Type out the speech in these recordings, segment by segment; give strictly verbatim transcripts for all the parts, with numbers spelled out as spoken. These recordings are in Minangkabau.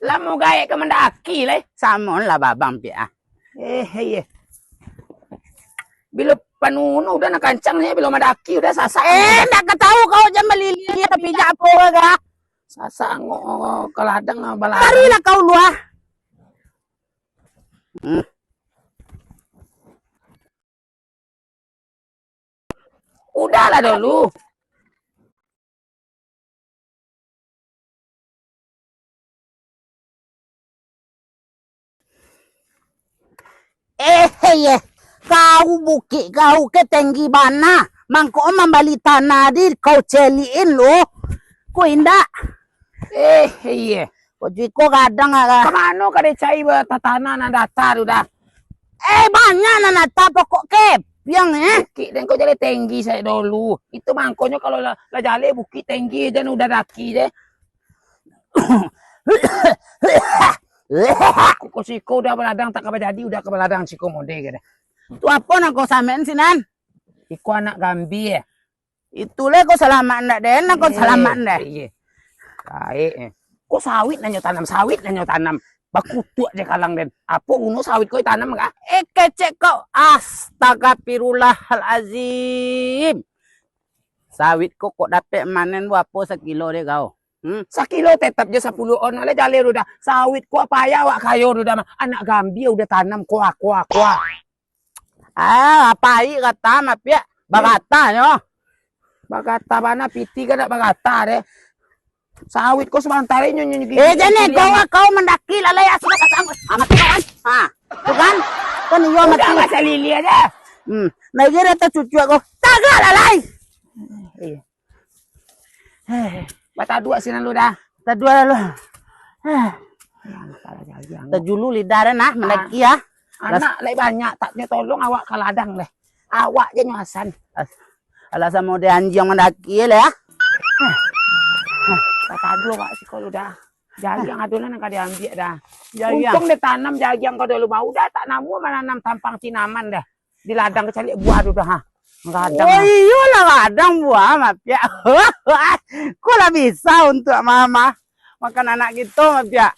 Lah mau gaek ka mandaki lai. Samo lah babang piak ah. Eh, iye. Bilo panunu udah nak kancang ni, bilo mandaki udah sasak. Eh, ndak ka tahu kau jan maliliah, tapi jak apo ga. Sasak angok ka ladang baladang. Marilah kau luah. Hmm. Udahlah dulu. Eh, eh, kau bukik kau ke tenggi bana, mangko mambali tanah di kau celiin lu. Ko indak? Eh, iye. Ko jiko gadang ah. Kamano ka dicari ba-, tatanah nan data tu dah? Eh, banyak nan data pokok kepiang, eh. Bukik den ko jaleh tenggi sajo dulu. Itu mangkonyo kalau lah, lah jaleh bukik tenggi jan udah daki je. Kuko siko udah baladang tak ka bajadi, udah ka baladang siko mode ke dah. Tu apo nan kau samen sinan? Iko anak gambia. Itu le kau salamak ndak, Den? Kau salamak ndak? Iye. Baik, eh. Kau sawit nanyo tanam, sawit nanyo tanam. Bakutuak je kalang, Den. Apo guno sawit kau tanam ka? Eh, kecek kau. Astagfirullahalazim. Sawit kau kok dapek manen bapo sakilo dek kau? Hmm? Sakilo tetap je sapuluah on, ale jaleh tu dah. Sawit kau apo ayah awak kayo tu dah, mah. Anak gambia udah tanam, kuah, kuah, kuah. Ah, apo ai kata mah piak? Bagatanyo. Bagata bana piti ka dak bagata deh. Sawit ko sabanta inyo, inyo, inyo. Eh, jan iko, kau mandaki lalai, ah, sudah datang. Ah, mati kau kan? Ha, tu kan? Kan iyo mati. Udah, masa lili aja. Hmm, lagi dah tacucuk aku. Tagak lalai. Iya. Eh, bataduak sinan lu dah. Taduak lalu. Eh. Tajulu lidah dah nah, mandaki ah. Anak lai banyak, tak nyo tolong awak ka ladang deh. Awak je nyo asan. Alah samo dek anjiang mandaki leh ah. Kata ado awak siko lu dah. Jagiang ado lah nan ka diambiak dah. Jagiang. Untung deh tanam jagiang kau dulu, bau dah tak namuah mananam tampang tinaman dah. Di ladang kecaliak buah tu dah ha. Gadang. Oh iyolah gadang buah mah piak. Kok lah bisa untuak mama makan anak kito mah piak.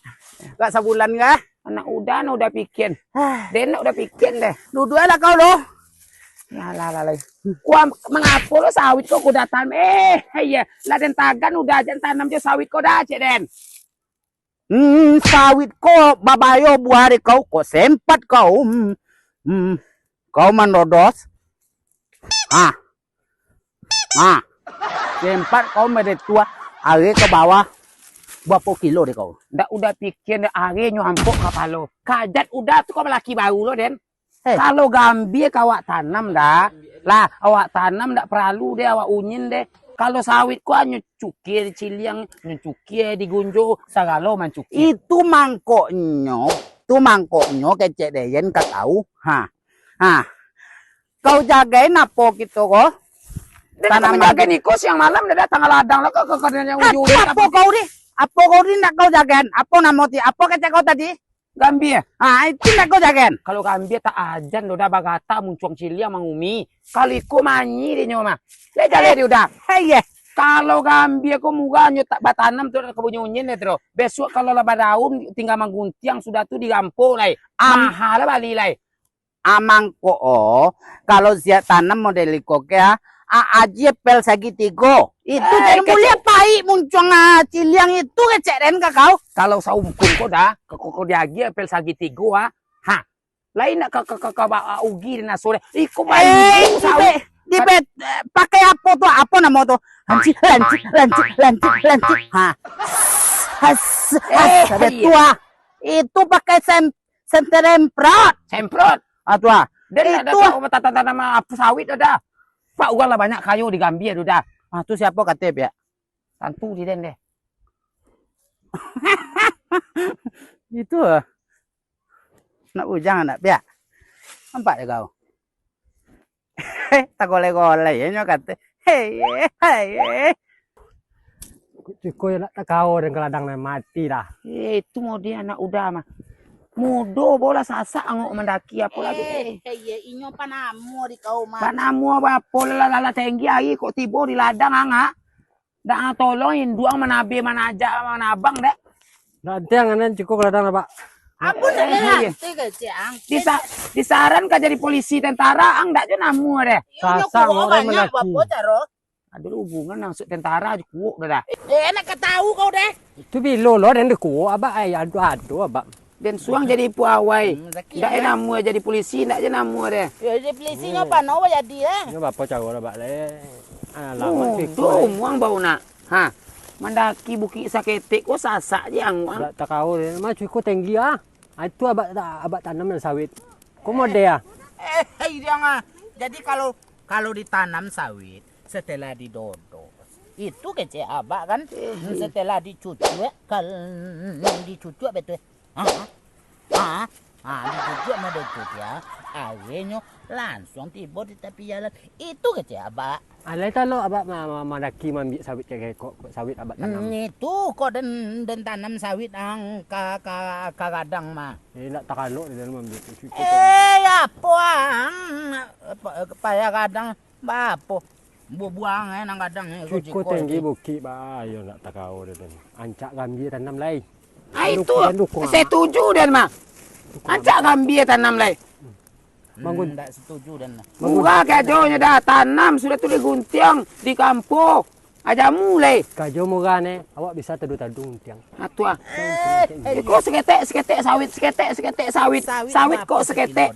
Gak sabulan kah? Anak uda, anak uda pikian. Den nak uda pikian deh. Duduaklah kau doh. Alah, alah, alah. Kua mangapo lo sawit ko kuda tanam? Eh, iya. Lah den tagan uda jan tanam jo sawit ko dah, cek den. Hmm, sawit ko babayo buah dek kau, kok sempat kau. Hmm, hmm, kau mandodos. Ah. Ah. Sempat kau meretua are ke bawah. Bapo kilo dek kau? Ndak uda pikia ndak are nyo ampok kapalo. Kajat uda tu kau balaki baru lo, Den. Eh. Kalau gambia ka awak tanam dah. Lah, awak tanam ndak paralu deh, awak unyin deh. Kalau sawit ko hanyo cukia diciliang, nyo cukia digunjo, sagalo mancukia. Itu mangkoknyo, tu mangkoknyo kecek Deyen ka tahu. Ha. Ha. Kau jagain apo kito ko? Tanaman kito. Jagain iko siang malam dah datang ladang lah kau, kau, kau yang ujung. Apo kau di? Apo kau di ndak kau jagain? Apo namo ti? Apo kecek kau tadi? Gambia. Ah, itu ndak kau jagain. Kalau gambia tak ajan doh dah bagata muncuang ciliang mangumi. Kalau iko manyi deh nyo mah. Dia jalan dia udah. Hei, iya. Kalau gambia ko murah nyo tak batanam tu ka bunyi unyin deh tu. Besok kalau lah badaun tinggal mangguntiang sudah tu digampok lai. Mahal lah bali lai. Amang ko o, kalau siap tanam model iko ke, ah, a-, aji pel sagi tigo. Itu jadi mulia pai muncuang, ah, ciliang itu kecek den ka kau. Kalau saumpun ko dah, ko, ko, ko diagi pel sagi tigo, ah. Ha. Lain nak ka, ka, ka, ka ba, ah, ugi di naso deh. Iko bai. Eh, di be, di be, eh, pakai apo tu? Apo namo tu? Lancik, lancik, lancik, lancik, lancik. Ha. Has, has, ada tua. Itu pakai sem-, Semprot. Semprot. Ah, tu ah. Den nak itu. Datang rumah tanam-tanam apa sawit dah. Pak urang lah banyak kayo di Gambia tu dah. Ah, tu siapo kato piak? Tantu di den deh. Itu ah. Nak bujang nak piak? Nampak dek kau. Tagolai-golai nyo kato. Hei, hei. Cuko yo nak takao den ka ladang nan mati dah. Eh, itu mode anak uda mah. Mudo bola sasak angok mandaki apo lagi. Eh, eh, iya, inyo panamo di kau mah. Panamo apo lah, lah, lah tenggi ari kok tibo di ladang angak. Dak tolong induang manabe manajak manabang dek. Ndak antiang, anan cukuik ladang, Abak. Ampun, eh, eh, iya. Disaran ka jadi polisi, tentara, ang ndak jo namuah deh. Iyo, sasak, nyo kuo orang banyak, malaki. Bapo caro? Ado hubungan masuk tentara jo kuok dah. Eh, nak ka tahu kau deh. Itu bilo lo, den deh kuok, Abak, ai, ado, ado, Abak. Den suang jadi puawai. Hmm, rezeki, ndak ya. Namuah jadi polisi, ndak je namuah deh. Yo, jadi polisi nyo pano jadi, eh. Nyo bapo caro lah, Abak, leh. Alamak, oh, tu umuang bau nak. Ha. Mandaki bukik saketek ko sasak je ang, ang. Ndak takao deh. Mah cukuik tinggi, ah. Ah, itu Abak ta-, Abak tanam nan sawit. Ko model, ah. Eh, eh, jangan. Jadi kalau, kalau ditanam sawit, setelah didodos, itu kecek Abak kan, eh, setelah dicucuak, kal-, dicucuak betul. Ha? Ha? Ha, dicucuak mah dicucuak, ya. Airnyo langsung tibo di tapi jalan. Itu kecek Abak. Alai talo Abak ma-, ma-, mandaki maambiak sawit kecek ko, ko sawit Abak tanam. Hmm, itu kok den, den tanam sawit ang ka, ka, ka gadang mah. Eh, ndak takalok di dalam maambiak tu. Eh, apo ang? Apa, payah gadang. Bapo? Bubuang, eh, nang gadang, eh, cukuik tinggi bukik, bah, iyo ndak takao deh, den. Ancak gambia tanam lai. Ah, itu, setuju den mah. Ancak gambia tanam lai. Hmm, ndak setuju den mah. Murah kajonyo dah, tanam sudah tu diguntiang, dikampuo. Ajamu lai. Kajo murah ne, awak bisa taduang-taduang guntiang. Ah, tu ah. Eh, kok saketek, saketek sawit, saketek, saketek sawit. Sawit kok saketek?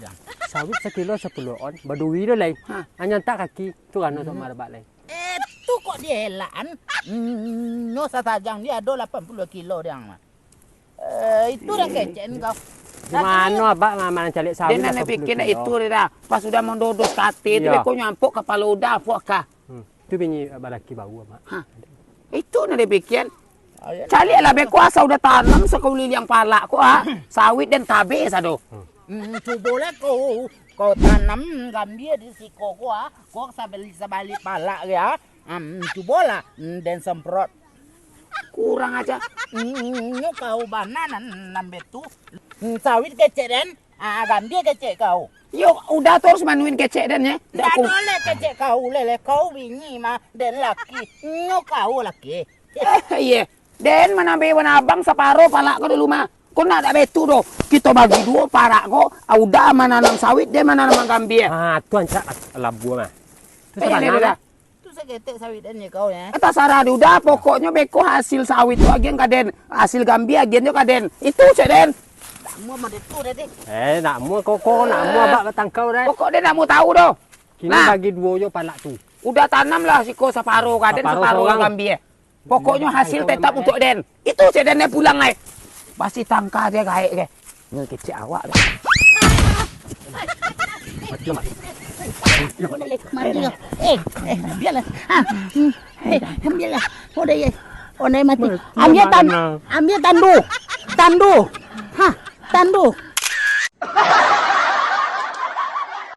Sawit sakilo sapuluah on, baduo do lai. Ha. Anyo antak kaki, tu rano sok marbak lai. Eh, tu kok dielakan? Hmm, nyo sasajang dia ado lapan puluah kilo diang mah. Eh, itu dah kecek kau. Di mano Abak ma-, mancaliak sawit? Den nan pikir ndak itu dah. Pas sudah mandodos kati tu, iyo, beko nyampok kapalo udah, apo kah? Hmm. Tu bini balaki baru, Mak. Ha. Itu nan dipikian. Caliaklah beko asa udah tanam sakuliliang palak ko, ha. Sawit den tabeh sado. Hmm, cubolah kau, kau tanam gambia di siko ko, ha. Kau sabalik-sabalik palak ko, ha. Hmm, cubolah, hmm, den semprot. Kurang aja. Hmm, nyo kau bana nan, nan betu. Hmm, sawit kecek den. Ah, gambia kecek kau. Yo, udah terus manuin kecek den, ye. Ndak ku- boleh kecek kau, lele. Kau bini mah, den laki. Nyo kau laki. Eh, iye. Den manambahi wan abang saparo palak ko dulu mah. Ko nak dak betu doh. Kito bagi duo palak ko, ah, udah mananam sawit, den mananam gambia. Ah, tu ancak labuah mah. Tu eh, sabananyo. Tu saketek sawit den je kau, ya. Eh, tasarah di udah, pokoknyo beko hasil sawit tu agian ka den, hasil gambia agian jo ka den. Itu cek den. Nak mua mode tu deh, deh. Eh, nak mua koko, nak mua abak batangkau deh. Pokok den nak mua tahu doh. Kini nah, bagi duo jo palak tu. Udah tanam lah siko saparo ka den, saparo saparo sorang. Gambia. Pokoknyo hasil tetap untuak den. Itu cek den pulang ai. Pasti tangka dia gaek ke. Ni kecek awak tu. Mati lah, mati. Mati lah. Eh, eh, biarlah. Ah, hmm, eh, biarlah. Udah ya. Udah mati. Ambil tan-, ambil tandu. Tandu. Ha, tandu.